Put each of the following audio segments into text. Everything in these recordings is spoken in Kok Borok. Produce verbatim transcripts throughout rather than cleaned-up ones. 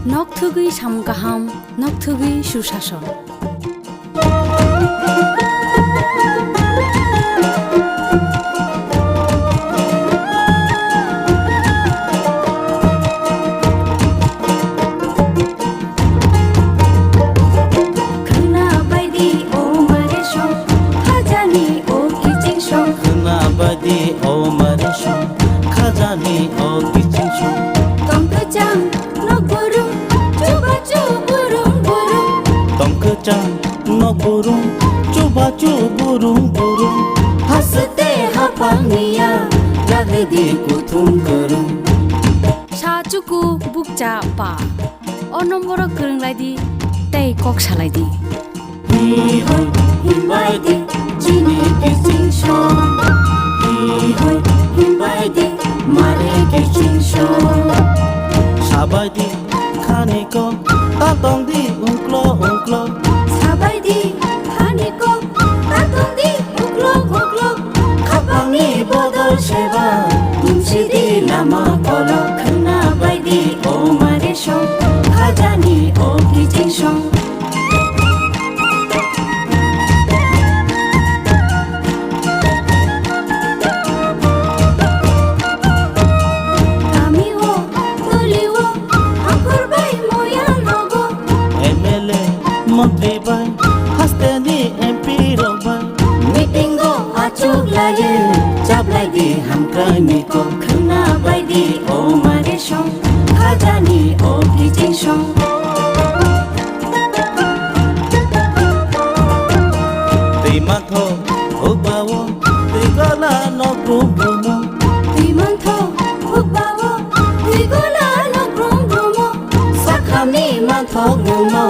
Nok thugwi samung kaham, nok thugwi susason. Khwna baidi o mare song, khajani o kiching song. Khwna baidi o mare song, khajani o kiching song. Tong kwchang nok burung, chubachu burung burung. Tong kwchang nok burung, chubachu burung burung. Haste haphang niya, ragdi kuthum kwrwng. Sa chuku bukcha pa. O nomboro kwrwng lai di, tei kok salai di. Hi hoi himbai di, chini kiching song. Hi hoi himbai di, mare kiching song. Sabai di, khani ko, ta tong di, ungklo, ungklo. Sabai di, khani ko, ta tong di, ungklo, ungklo. Khapangni bodol seba, tumsi di lama kolok. Khwna bai di, o mare song, khajani o kiching song. Kami o, toli o, angkor bai moya nogo. M L A, montri bai, hasteni M P rok bai. Meeting o achuk laye, chaplai di hamkrai ni kok. Khwna bai di, o mare song, khajani o kiching song. Twi mantho, hukbao, twi gola nok brum brumo. Twi mantho, hukbao, twi gola nok brum brumo. Sakhani manthok nungno,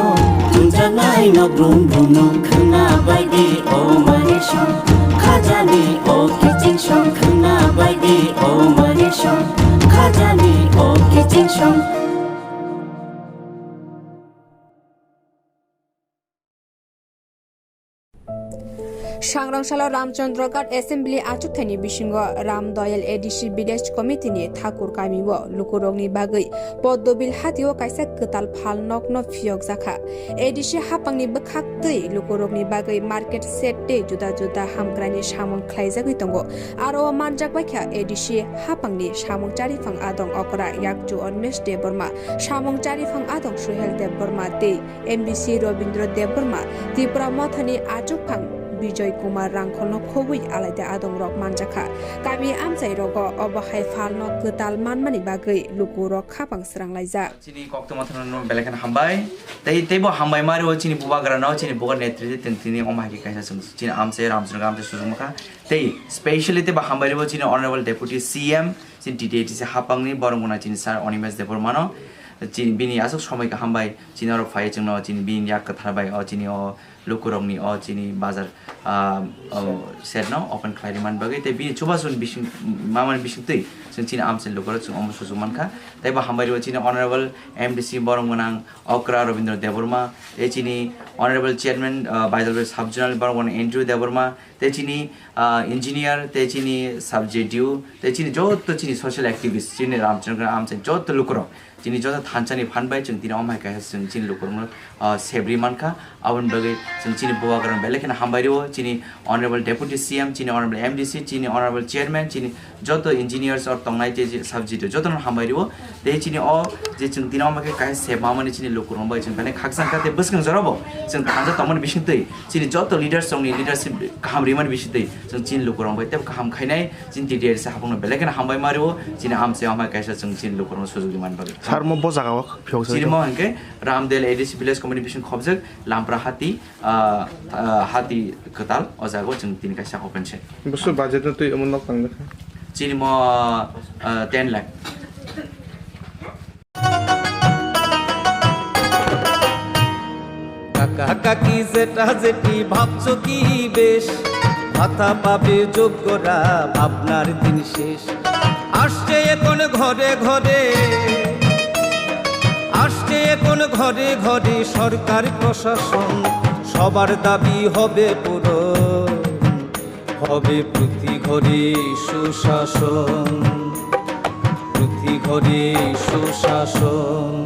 thumjaknai nok brum brumo. Khwna bai di, o mare song, khajani o kiching song. Khwna bai di, o mare song, khajani o kiching song. Sangrong salo Ramchandra Ghat Assembly achukthani bisingo Ram Doyal A D C Village Committee ni Thakur kami o lukurokni bagwi Poddobil hatio kaisa kwtal phal nokno phiyokjakha. A D C hapangni bwkhak twi lukurokni bagwi market shed tei juda juda hamkraini samung khlaijagwi tongo. Aro o manjak baikha A D C hapangni samung chariphang adong okra yakchu Onmesh Debbarma, samung chariphang adong Suhel Debbarma tei M D C Robindra Debbarma, Tipra Mothani achukphang Bijoy Kumar Rangkholno khogwi alaida adongrok manjakha. Kami amchairogo obo hai phalno kwtal manmani bagwi lukurok khapang sranglaijak. Chini koktwma thangno belai kheno hambai. Tei, teibo hambai ma rio chini bubagrano, chini bubagra netri tei tini omo hai khe kaisa chwng chini amchai Ramchandra amchai sujukmakha. Tei specially teibo hambai rio chini Honorable Deputy C M, chini T T A D C hapangni borok gwnang chini Sir Animesh Debbarmano. Chini bini aswk somoi kaham bai chini oro phai chwngno chini bini yak kwthar bai o chini o lukurokni o chini bazar, ah, o shed no open khlai rimani bagwi tei bini chubachu ni bising mamani bisingtwi chwng chini amchai lukurok chwng omo suchuk mankha. Tei bo hambai rio chini Honorable M D C borok gwnang Okra Robindra Debbarma, tei chini Honorable Chairman, ah, Baijalbai Sub Zonal borok gwnang Andrew Debbarma, tei chini, ah, Engineer, tei chini Sub J D U, tei chini joto chini social activist, chini Ramchandra amchai joto lukurok. Chini joto thansa ni phan bai chwng tini omo hai kaisa chwng chini lukurokno, ah, sebri mankha. Aboni bagwi chwng chini bubagrano belai kheno hambai rio, chini Honorable Deputy C M, chini Honorable M D C, chini Honorable Chairman, chini joto engineers or tongnai je, je subject o jotono hambai rio. Tei chini o je chwng tini omo khe kaisa sebma mani chini lukurok bai chwng belai khakchang kha tei bwskang jorabo chwng thansa tongmani bisingtwi chini joto leaders rokni leadership kaham rimani bisingtwi chwng chini lukurok bai tei kaham khainai. Chini T T A D C hapungno belai kheno hambai ma rio, chini amchai hambai kaisa chwng chini lukurokno sujuk rimani bagwi. Sir, mo bo jaga o phiyok chini mo hwnkhe Ramdel A D C Village Committee bising khobjak Lampra Hati, ah, ah, Hati Kwtal, o jaga o chwng tini kaisa open se. Busu budget no twi omo nok tang jakha. Chini mo, ah, ten lakh. কাকা কাকি জেঠা জেঠি ভাবছো কি বেশ, ভাতা পাবে যোগ্যরা, ভাবনার দিন শেষ। আসছে এখন ঘরে ঘরে, আসছে এখন ঘরে ঘরে সরকার প্রশাসন, সবার দাবি হবে পূরণ। হবে প্রতি ঘরে সুশাসন, প্রতি ঘরে সুশাসন।